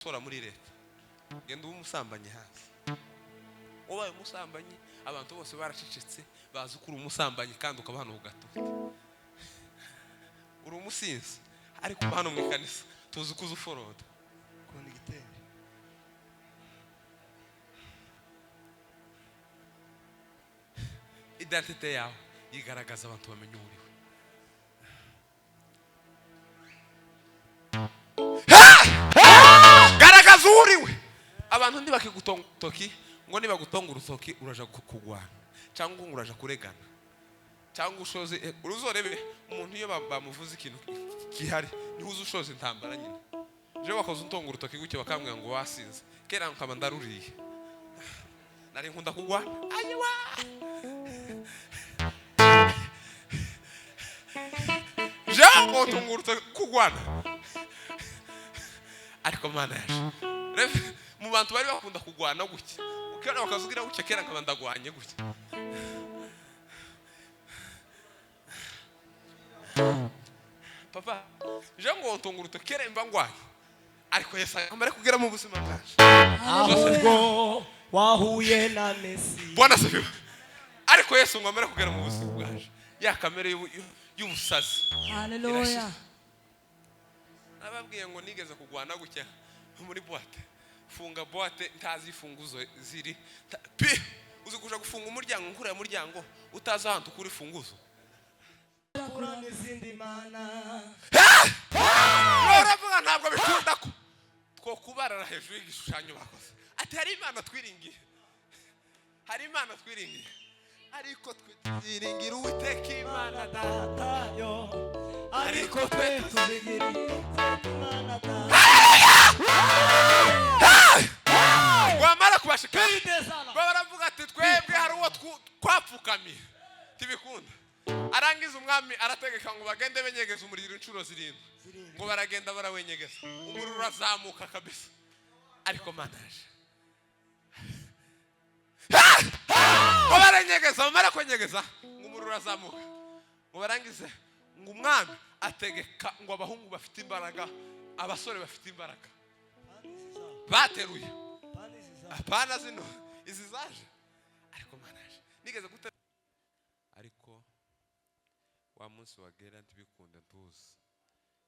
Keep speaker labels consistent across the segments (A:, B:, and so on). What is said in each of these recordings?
A: Tora muri leta, genda ube umusambanyi hanze. Ubaye umusambanyi, abantu bose baracecetse, bazi ko uri umusambanyi, kandi ukaba hano ku gatuti. Uri umusinzi, ariko uba hano mu ikanisa, tuzi ko uzi uforoda.
B: Ukunda igitenge.
A: Identité yawe yigaragaza, abantu bamenya uwo uriwe. Garagaza uwo uriwe, abantu ntibakigutonga urutoki, ngo nibagutonga urutoki uraja kugwana cyangwa ngo uraja kuregana cyangwa ushoze. Uzorebe umuntu iyo bamuvuze ikintu gihari, niho uza ushoza intambara nyine. Jewe bakoze untonga urutoki gutyo, bakambwira ngo wasinze, kera nkaba ndaruriye, nari nkunda kugwana. Ayiwa, jewe ngo tunga urutoki kugwana, ariko Mana yaje. Rebe, mu bantu bari bakunda kugwana gutya, kera bakazugira gutya, kera nkaba ndagwanye gutya. Papa, je ngo ntunga urutoki, kera mba ngwanye, ariko Yesu amara kugera mu buzima bwaje.
C: Ahubwo wahuye na Mesi.
A: Bwana asifiwe. Ariko Yesu ngo amare kugera mu buzima bwaje, ya kamere y'ubusazi
D: Haleluya.
A: Nababwiye ngo nigeze kugwana gutya muri boîte, funga boîte ntazi imfunguzo ziri. Pi uzi kuja gufunga umuryango, nkuriya muryango, utazi ahantu ukura imfunguzo.
C: Kurana izindi mana.
A: Uravuga ntabwo bikunda ko two kubarara hejuru y'igishushanyo bakoze, ati hari Imana twiringiye, hari Imana twiringiye, ariko twe twiringira Uwiteka Imana Data.
C: Datayo, ariko twe tuzigira Imana Data.
A: Wamara kubashika
C: Kwidezana.
A: baravuga ati twebwe hari uwo twapfukamiye, tibikunda. Arangiza umwami arategeka ngo bagende benyegeza umuriro inshuro 7. Ngo baragenda barawenyegeza, umuriro urazamuka kabisa. Ariko manaje ngo barenyegeza, bamara kwenyegeza ngo umuriro urazamuka, ngo barangize ngo umwami ategeka ngo abahungu bafite imbaraga, abasore bafite imbaraga bateruye. Apana zino, izi zaje, ariko manaje nigeze gute. Ariko wa munsi wagera ntibikunde, ntuzi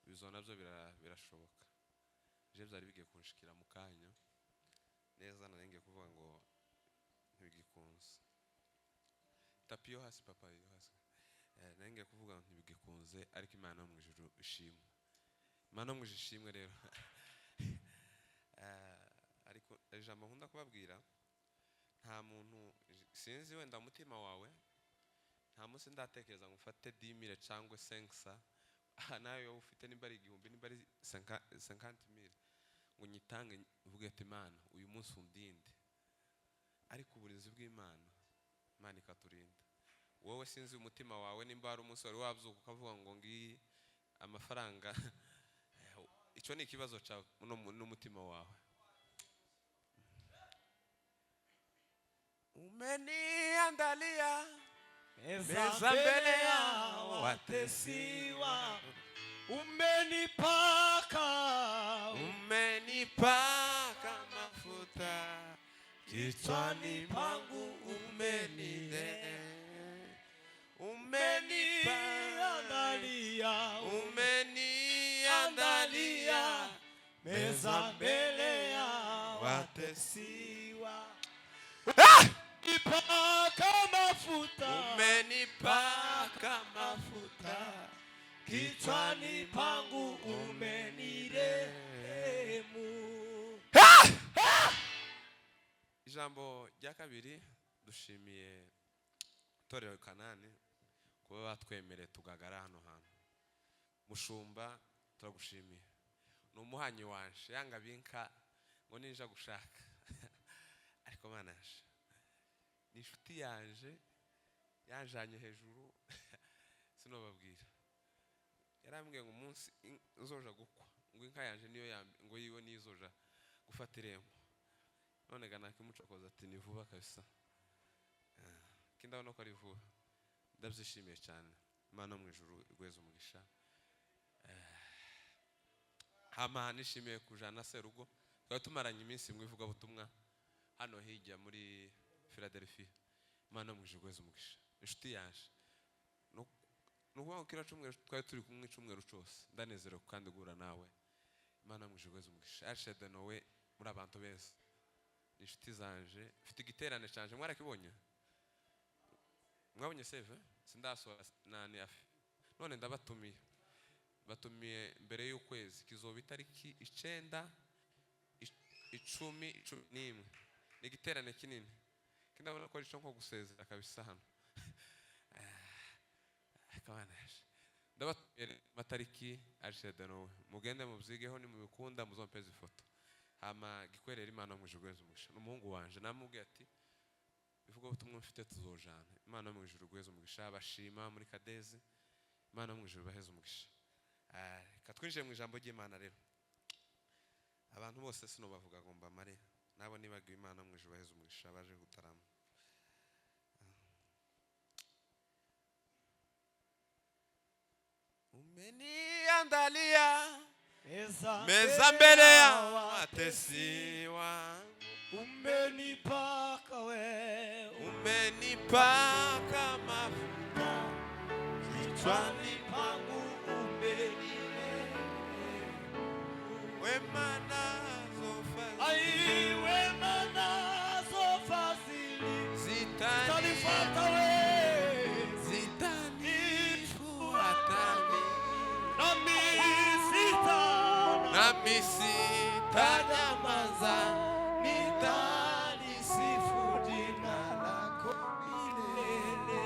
A: ibizo nabyo birashoboka. Je byari bigiye kunshikira mu kanya neza, nari ngiye kuvuga ngo ntibigikunze. Tapi yo hasi, papa, yo hasi. Nari ngiye kuvuga ngo ntibigikunze, ariko Imana yo mu ijuru ishimwe, Imana yo mu ijuru ishimwe rero. Ariko ijambo nkunda kubabwira, nta muntu, sinzi wenda umutima wawe, nta munsi ndatekereza ngo ufate 10 000 cyangwa senkisa, aha nawe wowe ufite, nimba ari 1000, nimba ari 50 000, ngo nyitange mvuge ati Imana uyu munsi undinde. Ariko uburinzi bw'Imana, Imana ikaturinda. Wowe sinzi umutima wawe nimba hari umunsi wari wabyuka ukavuga ngo ngiyi amafaranga, icyo ni ikibazo cyawe n'umutima wawe. Umeniandalia
C: meza mbele ya watesi wangu, umenipaka,
A: umenipaka mafuta kichwani mwangu, umenile, umenipa,
C: umeniandalia,
A: umeniandalia
C: meza mbele ya
A: watesi
C: watesi wangu, umenipaka mafuta,
A: umenipaka mafuta
C: kichwani pangu, umenirehemu.
A: Ijambo rya kabiri, dushimiye itorero Kanani kuba batwemereye tugagara hano hantu. Mushumba, turagushimiye, ni umuhanyi wanje yanga binka ngo ninja gushaka, ariko manaje ni inshuti yanje, yanjanye hejuru sinobabwira. Yarambwiye ngo umunsi nzoja gukwa, ngo inka yanje niyo ngo yiwe niyo izoja gufata irembo. None ga nakimucokoza ati ni vuba kabisa. Kindabona ko ari vuba, ndabyishimiye cyane. Imana mu ijuru igweze umugisha. Hama nishimiye kujana serugo. Twari tumaranye iminsi mu ivugabutumwa hano hirya muri Philadelphia. Imana mu ijuru iguheze umugisha, inshuti yanje. Ni ukuvuga ngo kiriya cyumweru twari turi kumwe icyumweru cyose. Ndanezerewe kandi guhura nawe. Imana mu ijuru iguheze umugisha. Arche de Noé, muri abantu beza, ni inshuti zanje. Mfite igiterane canje, mwarakibonye? Mwabonye save? Sindasohora nani afi. None ndabatumiye, batumiye mbere y'ukwezi. Kizoba itariki 9, 10, 11. Ni igiterane kinini. Kindabona ko ari cyo nko gusezera kabisa hano. Akabanaje. Ndabatumiye matariki Arche de Noé. Mugende mubyigeho, nimubikunda muzompeze ifoto. Hama gikwerera Imana mu ijuru iguheze umugisha. N'umuhungu wanje namubwiye ati ivuga ubutumwa mfite tuzojana. Imana mu ijuru iguheze umugisha. Bashima muri Kadezi. Imana mu ijuru baheze umugisha. Reka twinjire mu ijambo ry'Imana rero. Abantu bose sino bavuga ngo mbamare, nabo nibagiwe. Imana mu ijuru baheze umugisha baje gutarama. Umeniandalia meza mbele ya watesi wangu,
C: umenipaka we,
A: umenipaka mafuta
C: kichwani pangu, umenirehemu.
A: Wema nazo fadhili,
C: Ai, wema nazo fadhili
A: zitanifuata
C: zitanifuata we,
A: zitanifuata
C: nami sitana,
A: nami sitanyamaza,
C: nitalisifu jina lako milele.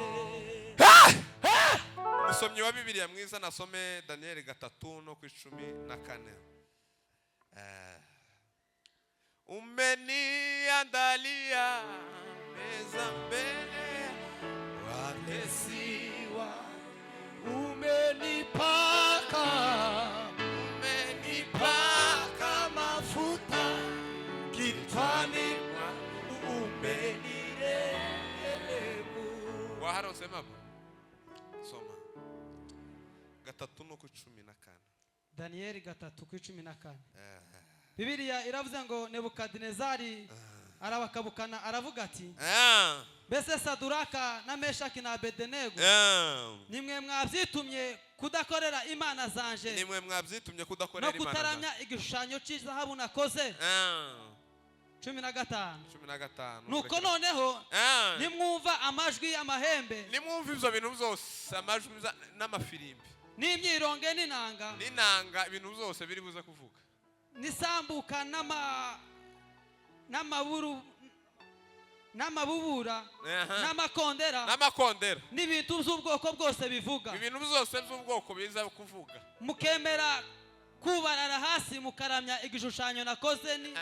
A: Umusomyi wa Bibiliya mwiza nasome Daniel 3 no ku 14. Umeniandalia meza mbele watesi,
C: Siwa umenipaka,
A: umenipaka
C: mafuta kichwani mwangu, umenirehemu.
A: Waharose mama, soma 3 no ku 14.
B: Daniyeli 3:14. Bibiliya iravuze ngo Nebukadinezari arabakabukana, aravuga ati: "Mbese Saduraka na Meshaki na Abedenego, nimwe mwabyitumye kudakorera imana zanje
A: Nimwe mwabyitumye
B: no
A: kudakorera Imana
B: kutaramya igishushanyo cy'izahabu nakoze?" 15.
A: 15.
B: Nuko noneho nimwumva amajwi y'amahembe,
A: Nimwumva ibyo bintu byose, amajwi n'amafirimbi,
B: n'imyironge n'inanga,
A: n'inanga, ibintu byose biri buze kuvuga,
B: n'isambuka n'amaburu n'amabubura, n'amakondera,
A: n'amakondera,
B: n'ibintu by'ubwoko bwose bivuga,
A: ibintu byose by'ubwoko biza kuvuga,
B: mukemera kubarara hasi mukaramya igishushanyo nakoze, ni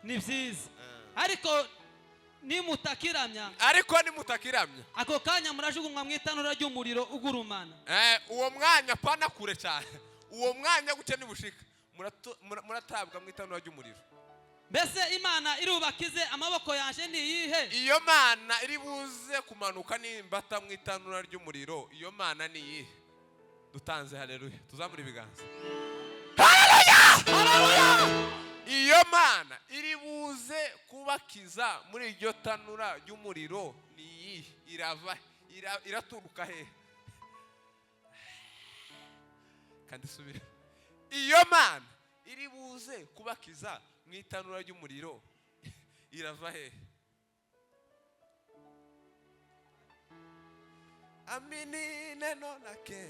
B: ni byiza. Ariko nimutakiramya,
A: Ariko nimutakiramya,
B: ako kanya murajugunywa mu itanura ry'umuriro ugurumana.
A: Uwo mwanya, pana kure cyane, uwo mwanya gutya nibushika, muratabwa mu itanura ry'umuriro.
B: Mbese Imana irubakize amaboko yanje ni iyihe?
A: Iyo mana iri buze kumanuka nimbata mu itanura ry'umuriro, iyo mana ni iyihe? Dutanze haleluya, tuzamure ibiganza. Haleluya! Iyo mana iri buze kubakiza muri iryo tanura ry'umuriro ni iyihe? Irava iraturuka hehe? Kandi subira. Iyo mana iri buze kubakiza mu itanura ry'umuriro irava hehe? Amini neno lake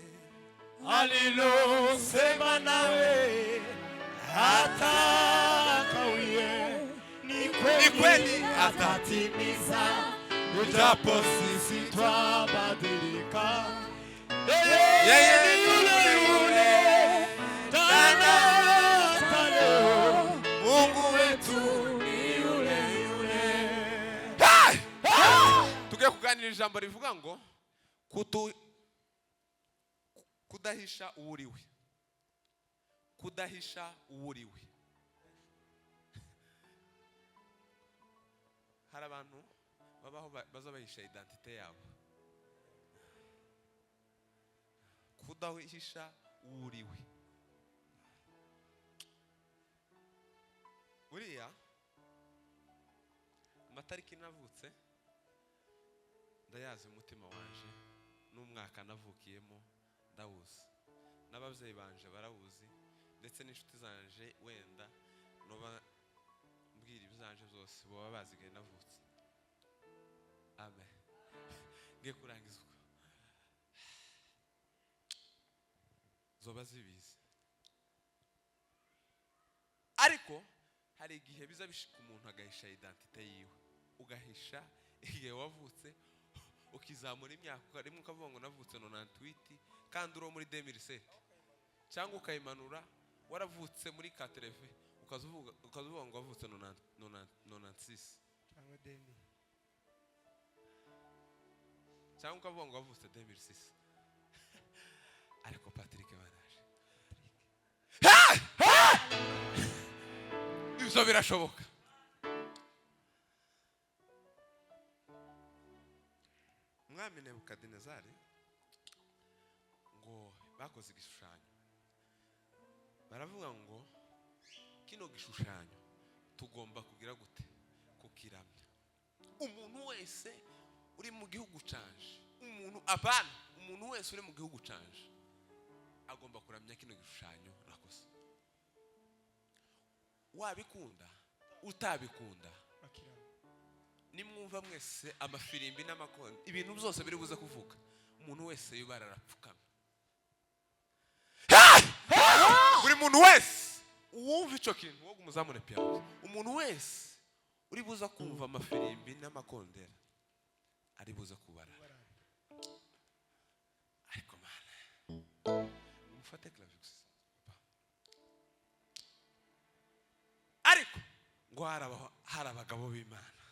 C: alilosema nawe hatakawie, ni
A: Ni
C: kweli
A: kweli
C: atatimiza, ijapo sisi twabadilika, yeye
A: Yeye
C: ni yule yule jana hata leo,
A: Mungu wetu
C: ni yule yule.
A: Tugiye kuganira ijambo rivuga ngo kudahisha uwo uriwe, kudahisha uwo uriwe. Hari abantu babaho baza bahisha identite yabo. Kudahisha uwo uriwe. Buriya amatariki navutse ndayazi, umutima wanje n'umwaka navukiyemo ndawuzi, n'ababyeyi banje barawuzi, ndetse n'inshuti zanje wenda noba mbwira ibyanje byose baba bazigaye navutse. Amen. Ngiye kurangiza uko zoba zibizi, ariko hari igihe biza bishika umuntu agahisha identité yiwe, ugahisha igihe wavutse, ukizamura imyaka rimwe ukavuga ngo navutse 98 kandi uri muri 2007, cyangwa ukayimanura waravutse muri 80 ukazuvuga ngo wavutse 96
D: cyangwa 2000,
A: cyangwa ukavuga ngo wavutse 2006. Ariko Patrick baraje, ibyo birashoboka. Umwami Nebukadinezari ngo bakoze igishushanyo, baravuga ngo kino gishushanyo tugomba kugira gute? Kukiramya. Umuntu wese uri mu gihugu canje, umuntu apana, umuntu wese uri mu gihugu canje agomba kuramya kino gishushanyo nakoze. Wabikunda utabikunda, nimwumva mwese amafirimbi n'amakondo, ibintu byose biri buze kuvuga, umuntu wese yubara arapfukama. Buri muntu wese uwumva ico kintu wo kumuzamure piano, umuntu wese uri buza kumva amafirimbi n'amakondera ari buza kubara. Ariko mana, mufate clavier gusa. Ariko ngo hari abagabo b'Imana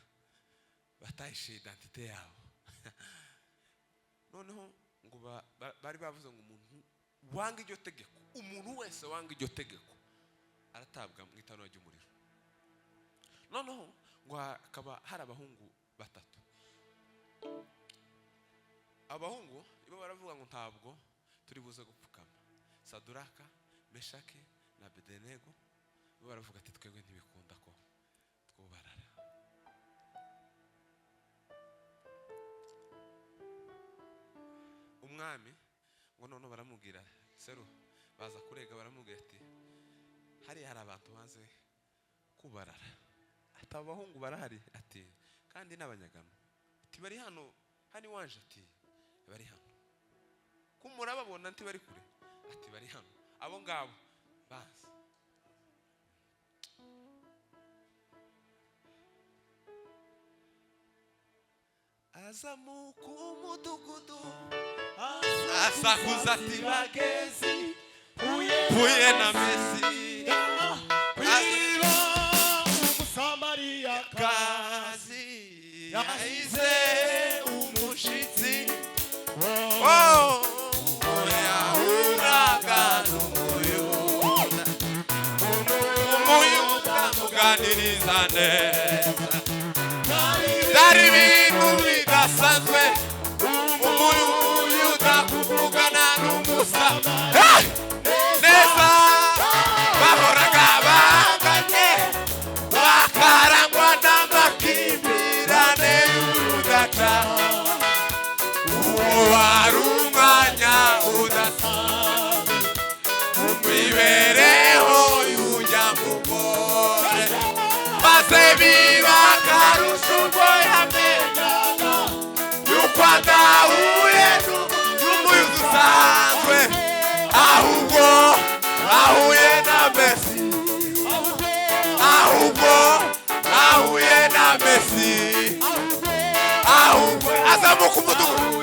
A: batahishe identité yabo. Noneho ngo bari bavuze ngo umuntu wanga iryo tegeko, umuntu wese wanga iryo tegeko aratabwa mu itanura ry'umuriro. Noneho ngo hakaba hari abahungu batatu. Abahungu ibo baravuga ngo ntabwo turi buze gupfukama. Saduraka, Meshake na Abedenego bo baravuga ati twebwe ntibikunda ko twubarara. Umwami ngo none baramubwira seru, baza kurega baramubwira ati hari abantu banze kubarara, ati abahungu barahari, ati kandi n'abanyagano, ati bari hano hani wanje, ati bari hano kumurababona, nti bari kure, ati bari hano abo ngabo bazi. Azamuka umudugudu asakuza ati bagezi puye na Messi
C: kwiba umusamariya
A: kazi yahize umushitsi yahuraga n'umuyuda, umuyuda muganiriza neza, byari ibintu bidasanzwe umuyuda kuvugana n'umusa neza. Bahoraga bahanganye bakarangwa n'amakimbirane y'urudaca. Uwo wari umwanya udasanzwe mu mibereho y'ujya mugore, maze biba akarusho ubwo yamenyaga yuko adahuye n'umuyuda usanzwe, ahubwo ahuye na Messi, ahubwo ahuye na Messi, ahubwo azamuka umudugudu,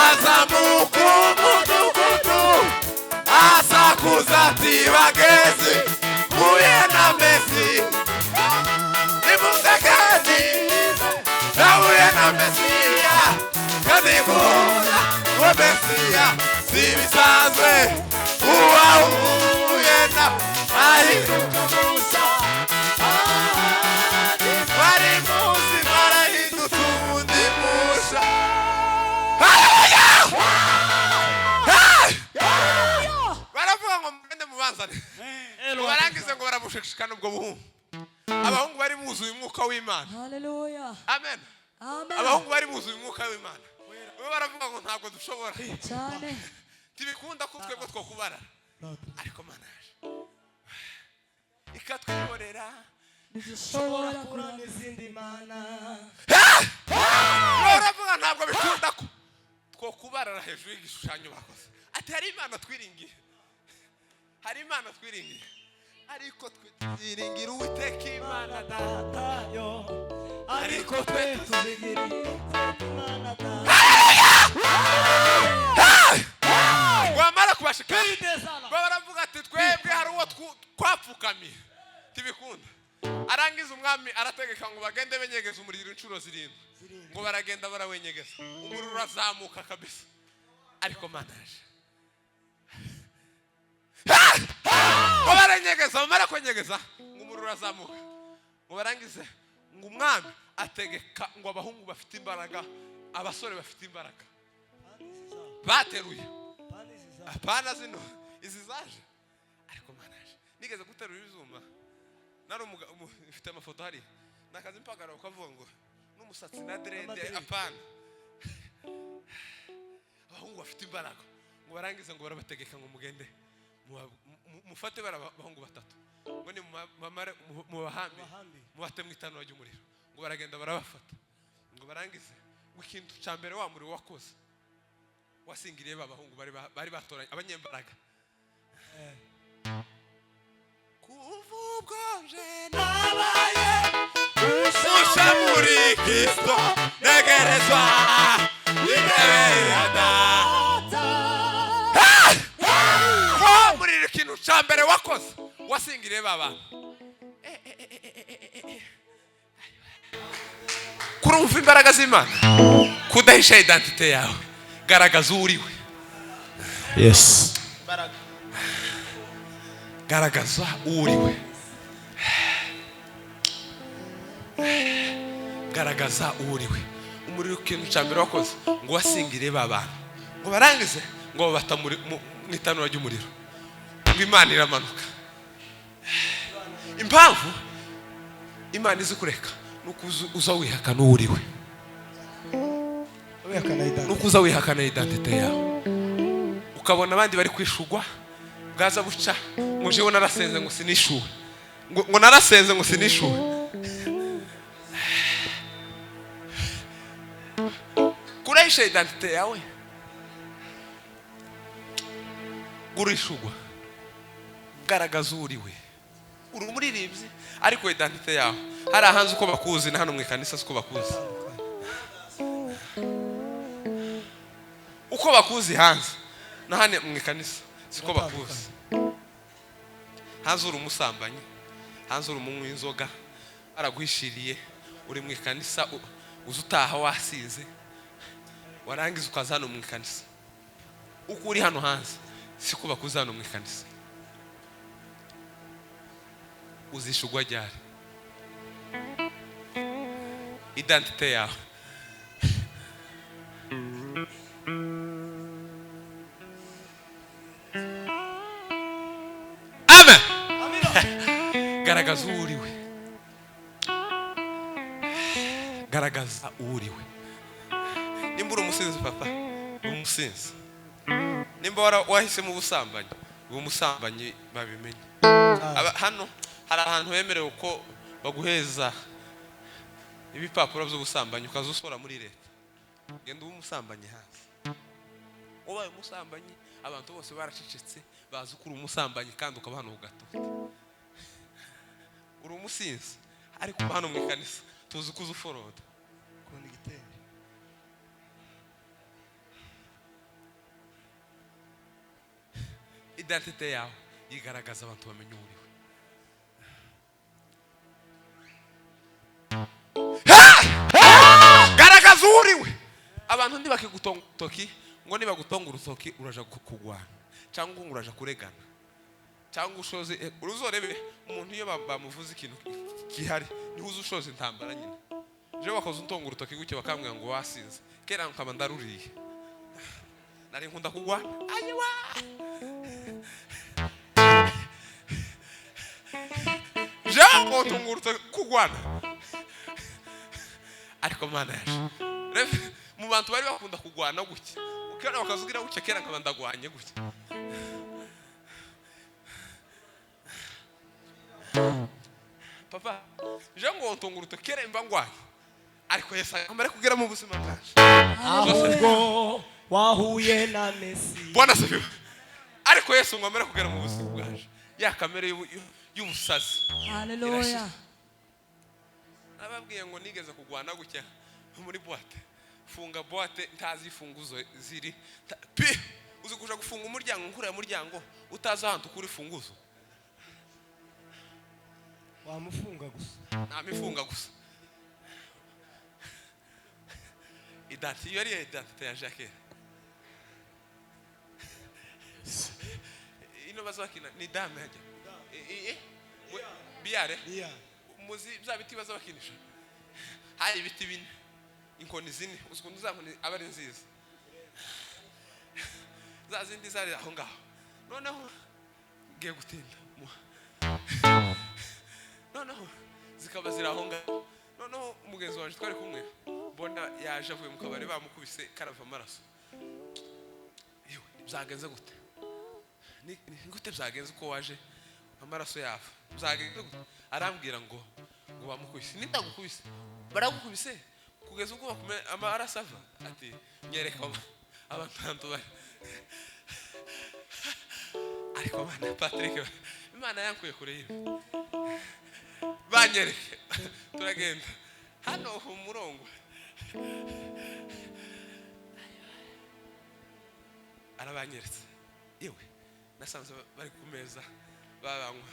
A: azamuka umudugudu asakuza ati bagezi mpuye na Messi, nimutekeni nahuye na Mesiya, kandi guhura n'uwo Mesiya si ibisanzwe, uwahuye na ahinduka mushya, wari muzima arahindutse ubundi musha. Baravuga ngo mugende mubanzane, mubarangize. ngo barabushishikana ubwo buhungu. Abahungu bari buzuye umwuka w'Imana.
D: Haleluya.
A: Amen.
D: Amen.
A: Abahungu bari buzuye umwuka w'Imana. Bo baravuga ngo ntabwo dushobora.
D: Cyane.
A: Tibikunda ko twebwe two kubara. Ariko Mana yaje ikatwikorera.
D: Ntidushobora
C: kuramya
D: kuramya
C: izindi mana.
A: Baravuga ntabwo bikunda ko two kubarara hejuru y'igishushanyo bakoze. Ati hari Imana twiringiye. Hari Imana twiringiye. Ariko twe twiringira Uwiteka Imana data.
C: Yo, ariko twe tuzigira Imana data.
A: Wamara kubashika baravuga ati twebwe hari uwo twapfukamiye tibikunda. Arangiza umwami arategeka ngo bagende benyegeza umuriro inshuro 7. Ngo baragenda barawenyegeza, umuriro urazamuka kabisa. Ariko Mana yaje ngo baranyegeza, bamara kwenyegeza ngo umuriro urazamuka. Ngo barangize ngo umwami ategeka ngo abahungu bafite imbaraga, abasore bafite imbaraga bateruye apana zino izi zaje. Ariko Mana yaje nigeze guterura ibizuma, nari mfite amafoto hari nakazi mpagara ukavuga ngo n'umusatsi na dread apana. Abahungu bafite imbaraga ngo barangize ngo barabategeka ngo mugende mufate abahungu batatu ngo ni mumare mubahambe mubate mu itanura ry'umuriro. Ngo baragenda barabafata ngo barangize ngo ikintu cya mbere wa muriro wakoze wasingiriye ba bahungu bari batoranye abanyembaraga. Kuva ubwo nje nabaye usha muri Kristo ntegerezwa intebe ya data. Wa muriro ikintu cya mbere wakoze wasingiriye ba bantu. Kurumva imbaraga z'Imana, kudahisha identite yawe, garagaza uwo uriwe.
C: Yes.
A: Garagaza uwo uriwe. Garagaza uwo uriwe. Umuriro ikintu cya mbere wakoze ngo wasingire ba bantu, ngo barangize ngo babata mu itanura ry'umuriro, ngo Imana iramanuka. Impamvu Imana izi kureka nuko uza wihakana uwo uriwe, nuko uza wihakana identite yawe, ukabona abandi bari kwishugwa bwaza buca ngo jewe narasenze ngo sinishuwe, ngo narasenze ngo sinishuwe. Kurahisha identite yawe, gurishugwa, garagaza uwo uriwe. Uri umuririmbyi ariko identite yawe hari ahanze uko bakuzi na hano mu ikanisa uko bakuzi, uko bakuzi hanze na hano mu ikanisa siko bakuzi. Hanze uri umusambanyi, hanze uri umunywi w'inzoga, baraguhishiriye uri mu ikanisa, uza utaha wasinze, warangiza ukaza hano mu ikanisa. Uko uri hano hanze siko bakuzi hano mu ikanisa. Uzishugwa ryari identite yawe? Amen. Garagaza uwo uriwe. Garagaza uwo uriwe. Nimba uri umusinzi papa, uri umusinzi. Nimba wahisemo ubusambanyi, uri umusambanyi babimenye. Hano hari ahantu hemerewe ko baguheza ibipapuro by'ubusambanyi ukaza usora muri leta. Genda ube umusambanyi hanze. Ubaye umusambanyi abantu bose baracecetse bazi ko uri umusambanyi kandi ukaba hano ugatuta. Uri umusinzi ariko hano mu ikanisa tuzi ko uza uforoda. Identite yawe yigaragaza abantu bamenye uwo uriwe. Garagaza uwo uriwe. Abantu ntibakigutonga urutoki, ngo nibagutonga urutoki uraja kugwana cyangwa ngo uraja kuregana cyangwa ushoze. Uruzorebe umuntu iyo bamuvuze ikintu gihari niho uza ushoza intambara nyine. Je wakoze untonga urutoki gutyo bakambwira ngo wasinze, kera nkaba ndaruriye, nari nkunda kugwana. Ayiwa. Ngo tungurutse kugwana. Ariko Mana yaje. Mu bantu bari bakunda kugwana gutya. Ukera bakazugira gutya kera nkaba ndagwanye gutya. Papa, je ngo ntungurutse kera mba ngwanye. Ariko Yesu amara kugera mu buzima bwaje.
C: Ahubwo wahuye na Mesi.
A: Bwana asifiwe. Ariko Yesu ngo amara kugera mu buzima bwaje. Ya kamere y'ubusazi.
D: Haleluya.
A: Nababwiye ngo nigeze kugwana gutya muri boîte. Funga boîte ntazi ifunguzo ziri. Pi uzi kuja gufunga umuryango nkura ya muryango utazi ahantu kuri funguzo.
C: Wamufunga gusa.
A: Namifunga gusa. Identité iyo ari identité ya Jacques. Ino bazakina ni dame hajya. Biare. Muzi bya biti bazabakinisha. Hari ibiti bine. Inkoni zine uzikundu za nkoni aba ari nziza. Za zindi zari aho ngaho. Noneho ngiye gutinda. Noneho zikaba ziri aho ngaho. Noneho umugenzi wanje twari kumwe mbona yaje avuye mu kabari bamukubise karava amaraso. Yewe byagenze gute? Ni gute byagenze uko waje amaraso yava? Byagenze gute? Arambwira ngo bamukubise. Nindagukubise. Baragukubise kugeza ubwo amaraso ava. Ati nyereka abantu bari. Ariko bana Patrick Imana yankuye kure yiwe. Banyereke turagenda hano umurongo arabanyeretse. Yewe nasanze bari ku meza babanywa.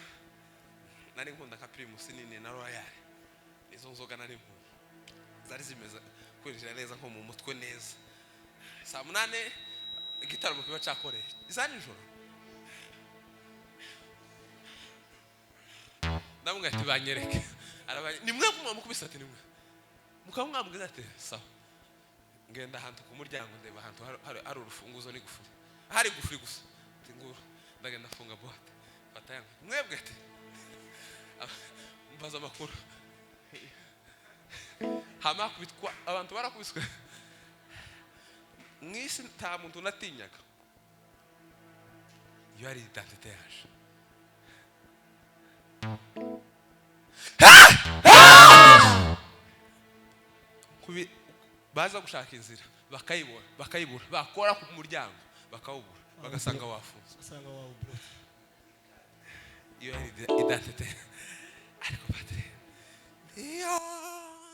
A: Nari nkunda nka Primus nini na Royal. Izo nzoga nari nkunda zari zimeze kwinjira neza nko mu mutwe neza. Saa 8 igitaramo kiba cyakoreye iza nijoro. Ndamubwira ati banyereke. Ni mwe mwamukubise ati nimwe. Mukaba mwamubwira ati sawa. Ngenda ahantu ku muryango ndeba ahantu hari urufunguzo ni gufuri. Hari gufuri gusa. Ati nguru ndagenda funga boîte. Fata yangu. Mwebwe ati mbaza amakuru. Hama kubitwa abantu barakubiswe. Mwisi nta muntu natinyaga. Iyo ari identité yaje. Baza gushaka inzira bakayibura bakayibura bakora ku muryango bakawubura bagasanga wafunze.
C: Asanga wawubura.
A: Iyo ari identité. Ariko Padre ndiyo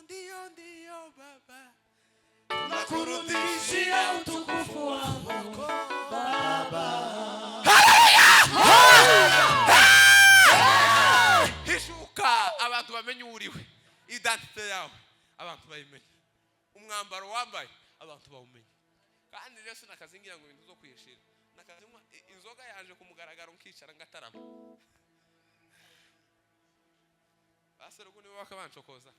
A: ndiyo ndiyo baba
D: Tunakurudishia utukufu wako Baba.
A: Hishuka abantu bamenye uriwe. Identité yawe abantu bayimenye. Umwambaro wambaye abantu bawumenye. Kandi rero sinakazingira ngo ibintu zo kwishira. Nakazinywa inzoga yaje kumugaragaro nkicara ngatarama. Baserugu nibo bakabancokoza.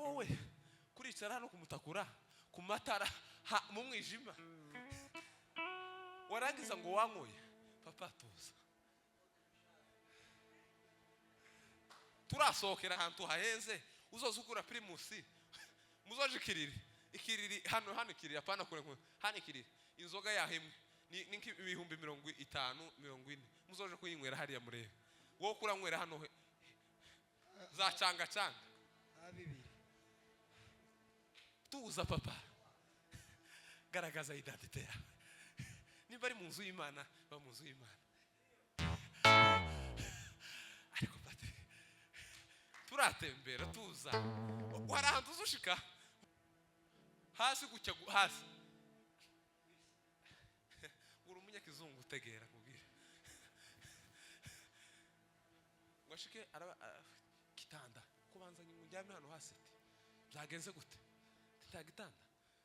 A: Wowe kuricara hano kumutakura ku matara mu mwijima warangiza ngo wanyoye. Papa tuza turasohokera ahantu hahenze uzoza ugura Primus muzoje ikiriri ikiriri hano hano ikiriri apana kure hano ikiriri inzoga yahemwe ni 50,000 40 muzoje kuyinywera hariya murebe. Wowe kuranywera hano za canga canga Tuza papa garagaza identité yawe. Niba ari mu nzu y'Imana ba mu nzu y'Imana. Ariko Patrick turatembera tuza. Hari ahantu uzushika hasi gucya hasi. Uri umunyakizungu utegera kubwira. Ngo ashike araba kitanda kubanza njyame hano hasi ati byagenze gute? Nta gitanda.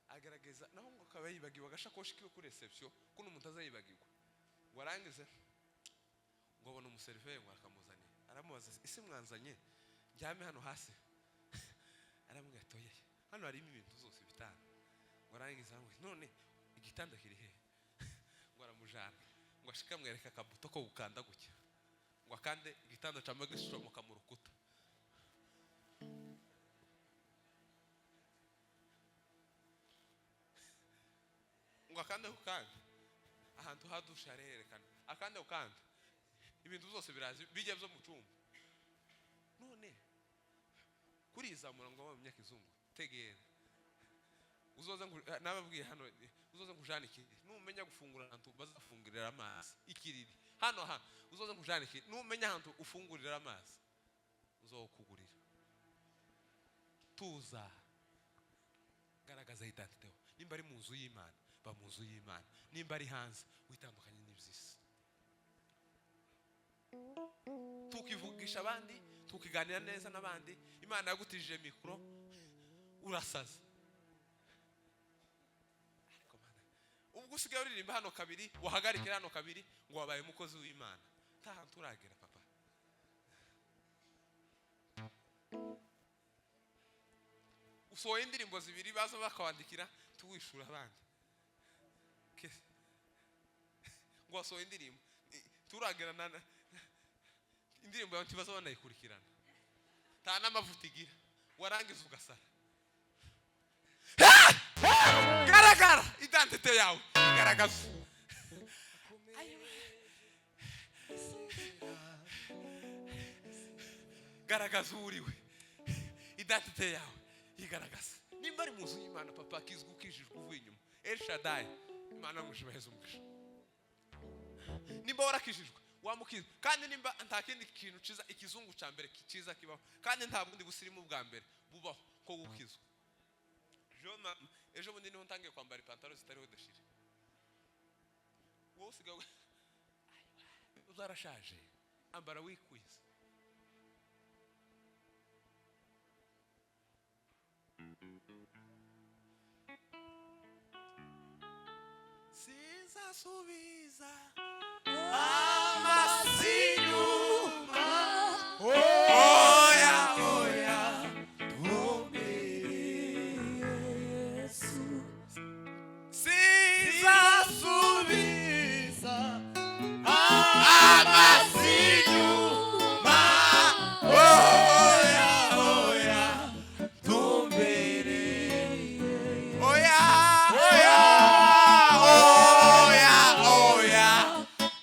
A: Agerageza naho ngo akaba yibagiwe agashakoshi kiwe kuri reception kuno umuntu azayibagirwa. Ngo arangize Ngo abona umuseriveri, ngo akamuzaniye, aramubaza: "Ese mwanzanye njyame hano hasi?" Aramubwira ati: "Oya, hano harimo ibintu zose bitanu." Ngo arangiza aramubwira: "None igitanda kiri he?" Ngo aramujana, ngo ashike amwereka akabuto ko gukanda gutya, ngo akande, igitanda cama gishomoka mu rukuta. Ngo akande ku kandi ahantu hadushe harerekana, akande ku kandi, ibintu byose biraza bijya byo mu cyumba. None kurizamura ngo wabe umunyakizungu, tegera uzoze nababwiye hano, uzoze nkujane ikiriri numenya gufungura ahantu bazafungurira amazi. Ikiriri hano ha uzoze nkujane ikiriri, numenya ahantu ufungurira amazi uzokugurira. Tuza, garagaza identité. Nimba ari mu nzu y'Imana, ba mu nzu y'Imana. Nimba ari hanze, witandukanye n'iby'isi. Tukivugisha abandi, tukiganira neza n'abandi. Imana yagutije mikoro, urasaza. Ariko Mana, ubwo usigaye uririmba hano kabiri, wahagarikira hano kabiri, ngo wabaye umukozi w'Imana. Nta hantu uragera, papa. Usohoye indirimbo zibiri, baza bakawandikira, tuwishura abandi. Ngo wasohoye indirimbo, turagera na indirimbo yawe ntibaza banayikurikirana, nta n'amavuta igira, warangiza ugasara. Garagara identité yawe, garagaza. Garagaza uwo uriwe, identité yawe yigaragaza. Nimba ari mu nzu y'Imana, papa, kizwi ukijijwe uvuye inyuma, El Shaddai, Imana yamushima, heza umugisha. Nimba warakijijwe, wamukizwa. Kandi nimba nta kindi kintu ciza, ikizungu ca mbere ciza kibaho, kandi nta bundi busirimu bwa mbere bubaho ko gukizwa. Ejo bundi niho ntangiye kwambara ipantaro zitariho déchiré. Wowe usigaye uzarashaje, ambara wikwiza. Sinzasubiza amaso inyuma, oya oya.
D: Yesu.
A: Sinzasubiza amaso inyuma, oya oya, tumbereye, oya oya oya oya,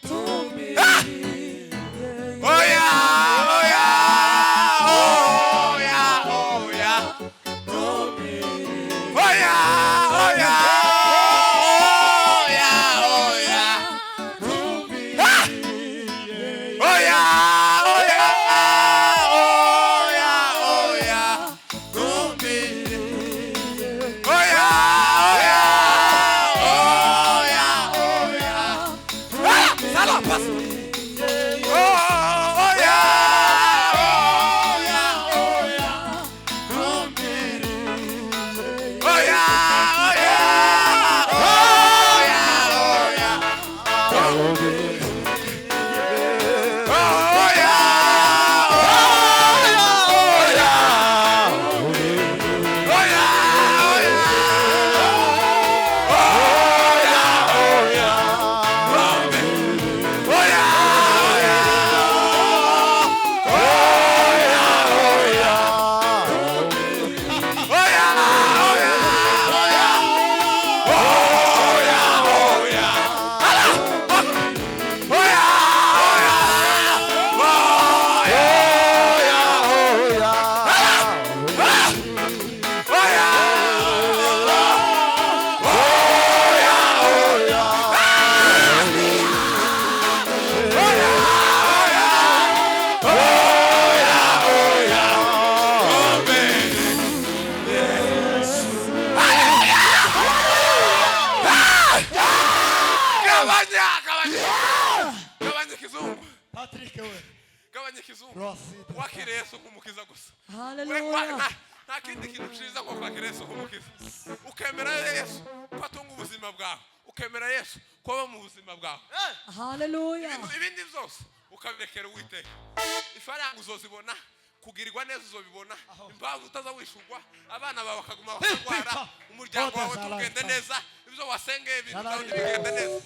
A: oya oya oya oya, oya oya oya oya, oya oya oya oya, oya oya oya oya. Ah, sala pas. Oh, oya oya oya, oya oya oya oya, oya oya oya oya oya oya oya. Oya oya oya oya oya, ala oya oya oya
E: oya.
A: Oya
E: Oya.
A: Gabanya, gabanya, gabanya ikizungu.
C: Patrick we.
A: Gabanya ikizungu.
C: Rosita.
A: Wakire Yesu nk'umukiza gusa.
D: Haleluya.
A: Nta kindi kintu ciza nko kwakira Yesu nk'umukiza, ukemera Yesu ko atunga ubuzima bwawe, ukemera Yesu ko aba mu buzima bwawe.
D: Haleluya.
A: Ibindi byose Ukabirekera Uwiteka. Ifaranga uzozibona, kugirirwa neza uzobibona, impamvu utaza wishurwa, abana bawe bakaguma bakarwara, umuryango wawe tugende neza, ibyo wasengeye ibintu byawe ntibigende neza.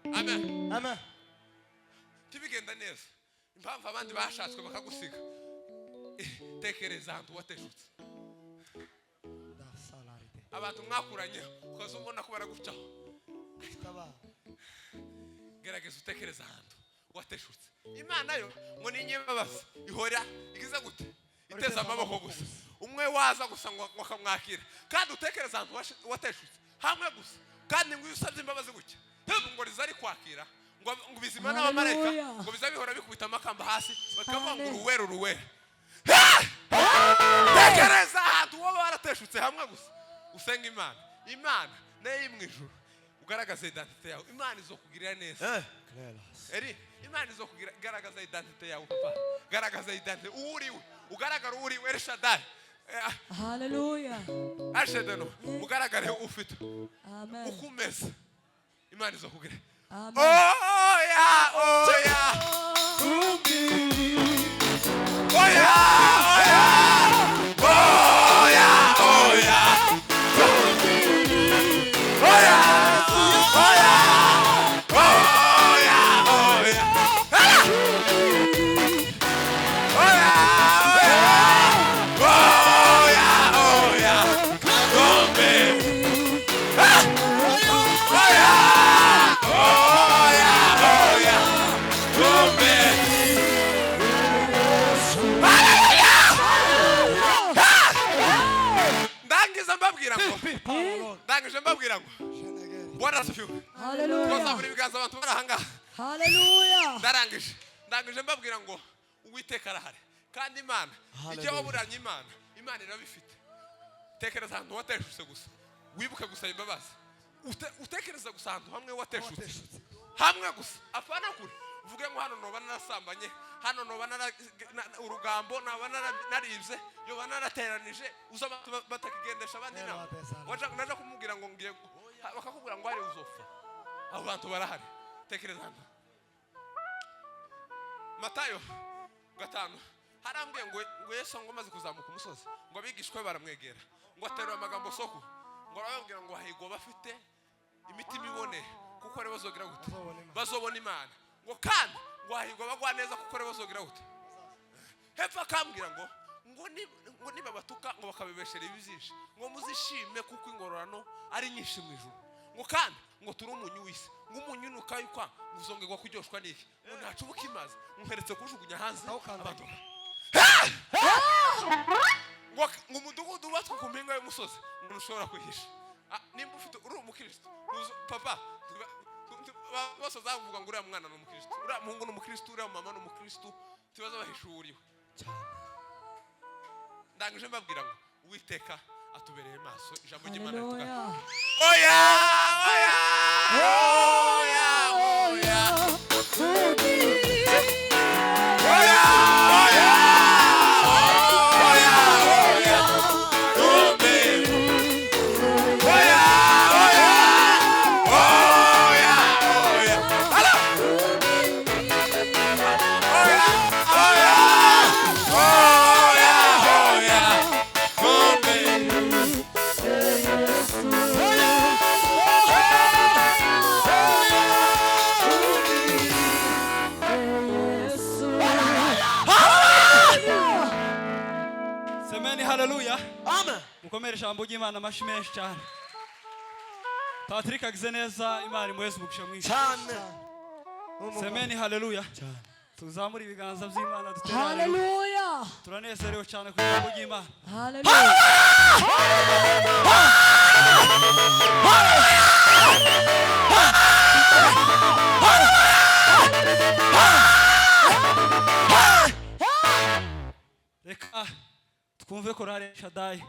A: Amen.
C: Amen.
A: Tibigenda neza. Impamvu abandi bashatswe bakagusiga. Tekereza ahantu wateshutse. Abantu mwakuranye ukaza ubona ko baragucaho. Gerageza utekereza ahantu wateshutse. Imana yo ngo ni inyembabazi ihora igize gute? Iteze amaboko gusa. Umwe waza gusa ngo akamwakira. Kandi utekereza ahantu wateshutse hamwe gusa. Kandi ngo iyo usabye imbabazi gutya, ngo rizari kwakira, ngo bizima n'abamarayika, ngo biza bihora bikubita amakamba hasi, bakavuga ngo uruwera uruwera. Tekereza ahantu wowe warateshutse hamwe gusa. Usenga Imana. Imana nayo iri mu ijuru. Ugaragaza identite yawe. Imana izokugirira neza. Eri, Imana izokugira, garagaza identite yawe papa. Garagaza identite uwo uriwe. Ugaragara uwo uriwe El Shaddai.
D: Hallelujah.
A: Ashedeno, ugaragare ufite.
D: Amen.
A: Uko umeze. Imana izokugira.
D: Amen.
A: Oya, oya. Oya, oya. Oya, oya. Oya, oya. Oya, oya. Oya, oya. Oya, oya. Gombe. Oya, oya, oya. Gombe. Ndangiza mbabwira ngo, ndangije mbabwira ngo, Bwana asifiwe.
D: Hallelujah.
A: Twazamura ibiganza abantu bari ahangaha.
D: Hallelujah.
A: Ndangije mbabwira ngo Uwiteka arahari. Kandi Imana ijya waburanye Imana, Imana irabifite. Tekereza ahantu wateshutse gusa, wibuke gusaba imbabazi. Utekereza gusa ahantu hamwe wateshutse, hamwe gusa, apana kure. Uvuge ngo hano noba narasambanye, hano noba urugambo, naba naribye, yoba narateranije, uza abantu batakigendesha abandi inama. Naja kumubwira ngo ngiye, bakakubwira ngo hari uzopfa. Abo bantu barahari. Tekereza hano. Matayo 5 harambwiye ngo Yesu ngo amaze kuzamuka umusozi, ngo abigishwa be baramwegera, ngo aterura amagambo soko, ngo arababwira ngo hahigwa bafite imitima iboneye, kuko ari bazogira gute? Bazobona Imana. Ngo kandi ngo hahigwa bagwa neza, kuko ari bazogira gute? Hepfo akambwira ngo ngo nibabatuka ngo bakabibeshera ibibyinshi, ngo muzishime kuko ingororano ari nyinshi mu ijuru. Ngo kandi ngo turi umunyu w'isi, ngo umunyu nukayukwa ngo uzongerwa kuryoshwa n'iki? Ngo ntacubuka imazi, ngo nkeretse kujugunya hanze abantu. Ngo umudugudu wubatswe ku mpinga y'umusozi ngo ntushobora kwihisha. Nimba ufite uri umukristo, papa bose bazavuga ngo uriya mwana ni umukristo, uriya muhungu ni umukristo, uriya mama ni umukristo, tubaze bahishuriwe. Ndangije mbabwira ngo Uwiteka atubereye maso, ijambo ry'Imana ritugana. Oya, oya, oya, oya. Oya, oya, oya, oya. Tumbe. Oya, oya, oya, oya. Alo. Oya, oya, oya, oya. Tumbe.
B: Semeni haleluya. Amen. Mukomere ijambo ry'Imana amashyi menshi cyane. Patrick agize neza, Imana imuheze umugisha mwinshi
C: cyane.
B: Semeni haleluya. Tuzamure ibiganza by'Imana dutere haleluya.
D: Hallelujah.
B: Turanezerewe cyane ku ijambo ry'Imana.
D: Hallelujah.
B: Reka twumve korale Shaddai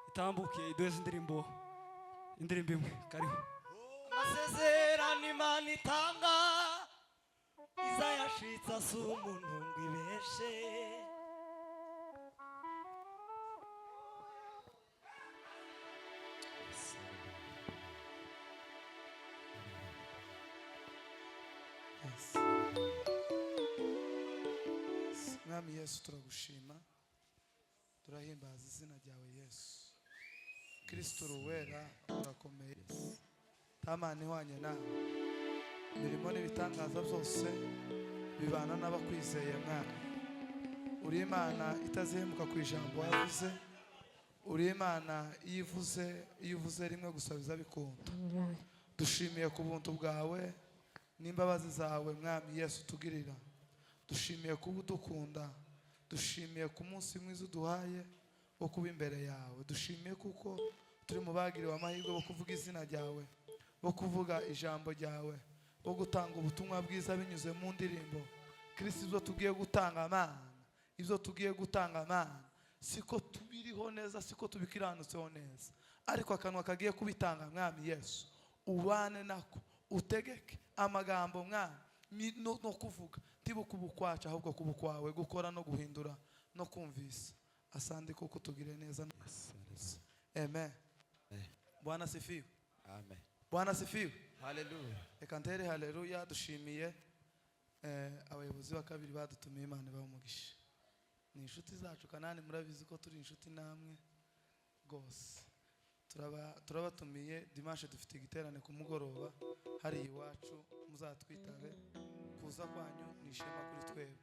B: itambuke iduheze indirimbo imwe. Karibu.
C: Amasezerano Imana itanga izayashitsa si umuntu ngo ibeshe.
E: Mwami Yesu, turagushima, turahimbaza izina ryawe Yesu Kristo. Uruwera, urakomeye, tamana ihwanye nawe. Imirimo n'ibitangaza byose bibana n'abakwizeye. Mwami, uri Imana itazihemuka ku ijambo wavuze. Uri Imana iyo ivuze, iyo uvuze rimwe gusa biza bikunda. Dushimiye ku buntu bwawe n'imbabazi zawe, Mwami Yesu, tugirira. Dushimiye kuba udukunda, dushimiye ku munsi mwiza uduhaye wo kuba imbere yawe. Dushimiye kuko turi mu bagiriwe amahirwe bo kuvuga izina ryawe, bo kuvuga ijambo ryawe, bo gutanga ubutumwa bwiza binyuze mu ndirimbo. Kirisi, ibyo tugiye gutanga, Mana, ibyo tugiye gutanga, Mana, siko tubiriho neza, siko tubikiranutseho neza, ariko akanwa kagiye kubitanga, Mwami Yesu, ubane nako, utegeke amagambo, Mwami, no kuvuga ntibukuba ukwacu, ahubwo kuba ukwawe, gukora no guhindura no kumvisa. Asante kuko utugiriye neza. Amen. Bwana sifiwe.
F: Amen.
E: Bwana sifiwe.
F: Haleluya.
E: Reka ntere haleluya. Dushimiye abayobozi ba kabiri badutumiye. Imana ibahe umugisha, ni inshuti zacu. Kanani, murabizi ko turi inshuti namwe rwose. Turabatumiye dimanche, dufite igiterane ku mugoroba hari iwacu, muzatwitabe. Kuza kwanyu ni ishema kuri twebwe.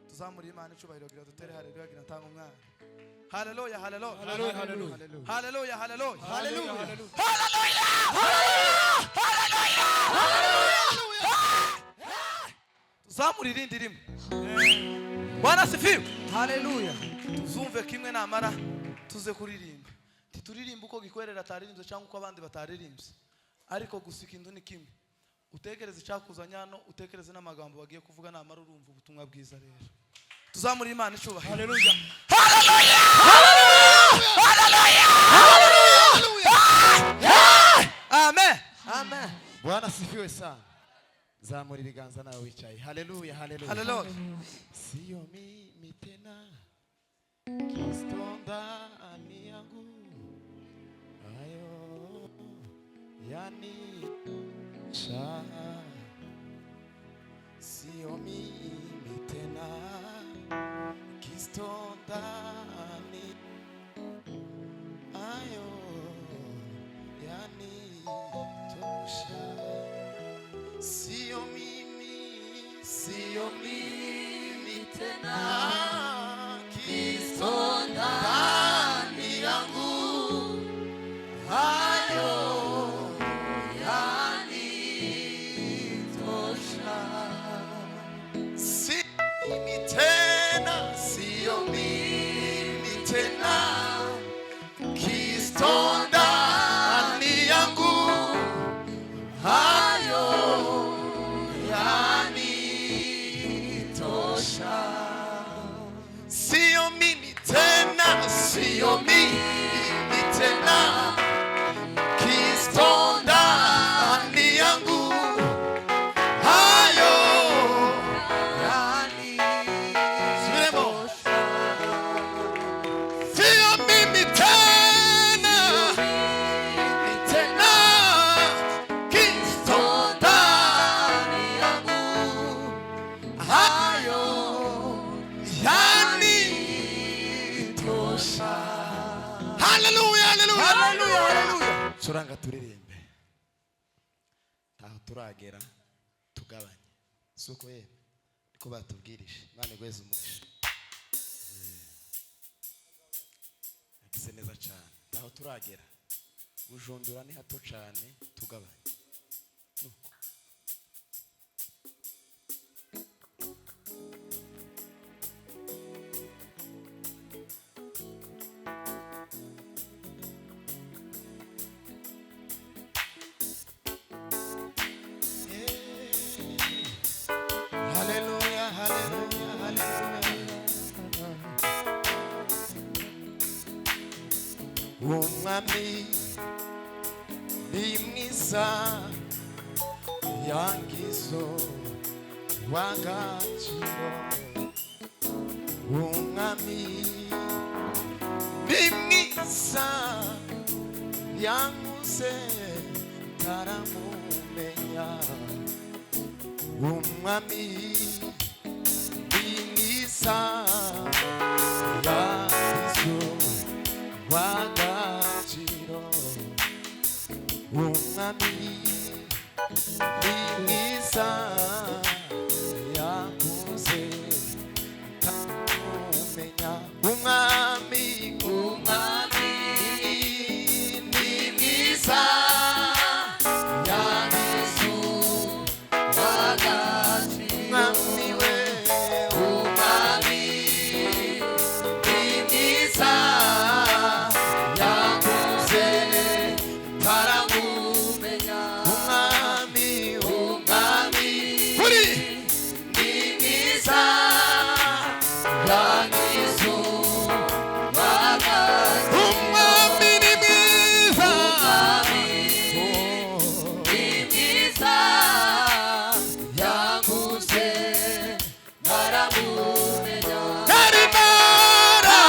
E: Tuzamure Imana icubahiro. Gira dutere haleluya, gira ntanga umwana. Haleluya, haleluya.
B: Haleluya, haleluya.
E: Haleluya, haleluya.
B: Haleluya, haleluya.
E: Tuzamure irindi rimwe. Bwana sifiwe.
D: Haleluya.
E: Tuzumve kimwe, namara tuze kuririmba. Ntituririmba uko Gikwerera ataririmbye cyangwa uko abandi bataririmbye, ariko gusa ikintu ni kimwe: utekereze icyakuzanye hano, utekereze n'amagambo bagiye kuvuga. Namara urumva ubutumwa bwiza. Rero tuzamure Imana icubahiro.
B: Haleluya.
E: Amen.
D: Amen.
F: Bwana sifiwe sana. Zamura ibiganza nawe wicaye. Haleluya, haleluya.
E: Haleluya.
F: Sio mimi tena, Kristo ndani yangu, hayo yanisha. Sio mimi tena, Kristo ndani, hayo yanitosha. Sio mimi, sio mimi tena, Kristo ndani yangu, hayo yanitosha. Si mimi tena, sio mimi tena, Kristo ndani yangu, hayo yanitosha. Sio mimi tena, sio mimi tena, Kristo ndani yangu, hayo yanitosha. Sio mimi tena, tena, Kristo ndani yangu, hayo yanitosha. Haleluya, haleluya.
D: Haleluya, haleluya.
F: Curanga turirimbe. Ntaho turagera, tugabanye. Suko ye niko batubwirije. Imana igweze umugisha. Yagize neza cyane. Ntaho turagera, Bujumbura ni hato cyane, tugabanye. Nuko Haleluya, haleluya, haleluya. Umwami ni mwiza, yangizo w'agaciro. Umwami ni mwiza, yankuze taramumenya. Umwami ni mwiza. Umwami ni mwiza, yakuze ntamumenya. Umwami, Umwami ni mwiza, yagize Umwami we, Umwami ni mwiza, yakuze taramumenya. Umwami, Umwami
A: Kuri
F: ni mwiza, yagize
A: Umwami ni mwiza,
F: ni mwiza, yakuze taramumenya.
A: Karimara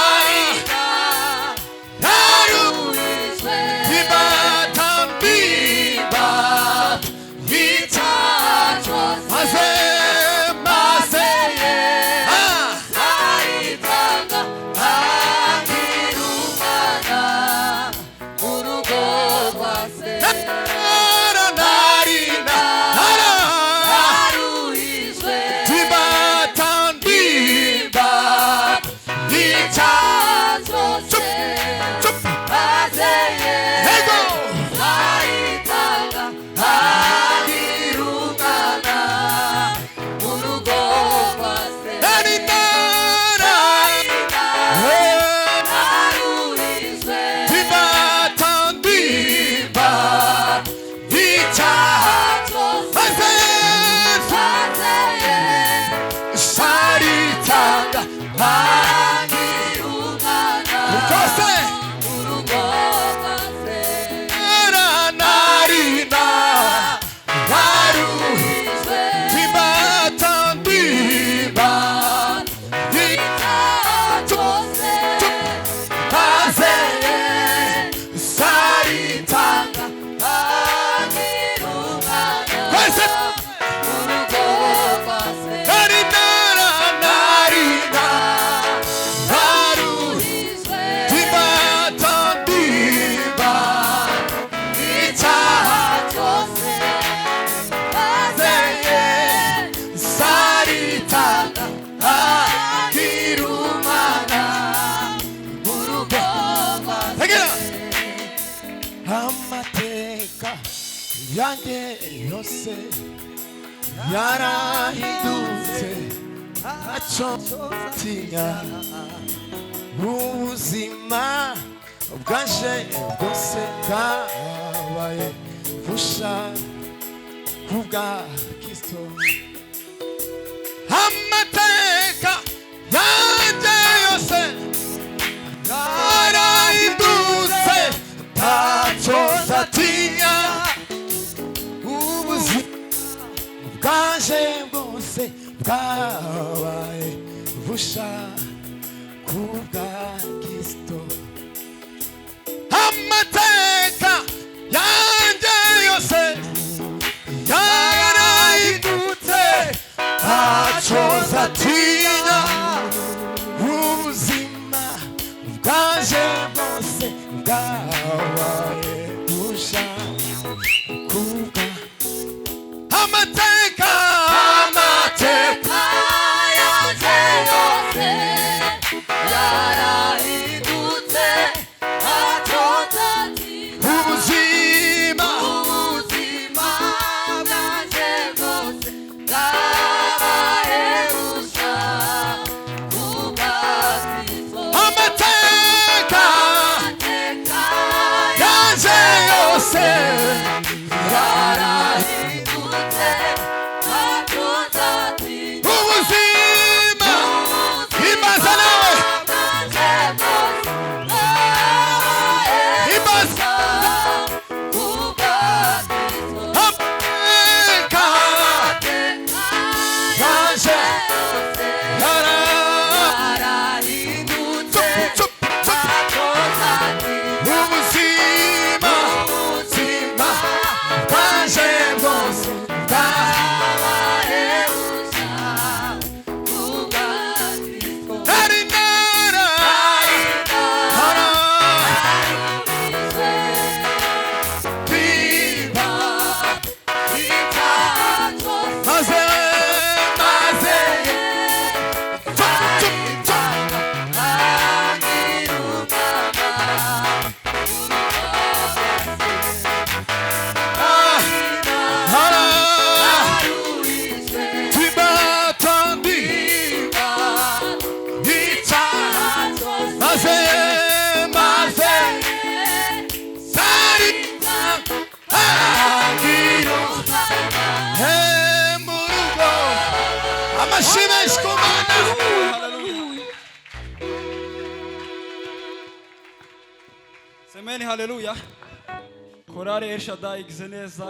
A: Haru Ibatambiba Maze maze ah Nara narina nara Ibatambiba Icha Chup chup Ego Narinara Ibatambiba Icha Maze Saritanga Kose Nara narina Naru Ibatambiba Maze Saritanga Kose Narinara narina Naru Ibatambiba Icha Saritanga Kirumana Tegera
F: Amateka yanjye yose yarahindutse, ntacyo ntinya. Ubuzima bwanje bwose bwabaye busha kubwa Kristo.
A: Amateka yanjye yose yarahindutse,
F: ntacyo nzatinya. Ubuzima bwanje bwose bwabaye busha kubwa Kristo.
A: Amateka yanjye yose yarahindutse,
F: ntacyo nzatinya. Ubuzima bwanje bwose bwabaye busha kubwa
A: Amateka, amateka ubuzima amateka yanjye yose ubuzima imbaza nawe imbaza amateka yanjye yara Chup, chup, chup. Ubuzima
F: Amashyi menshi ku Mana.
B: Haleluya. Semeni haleluya. Korale Elshadai igize neza.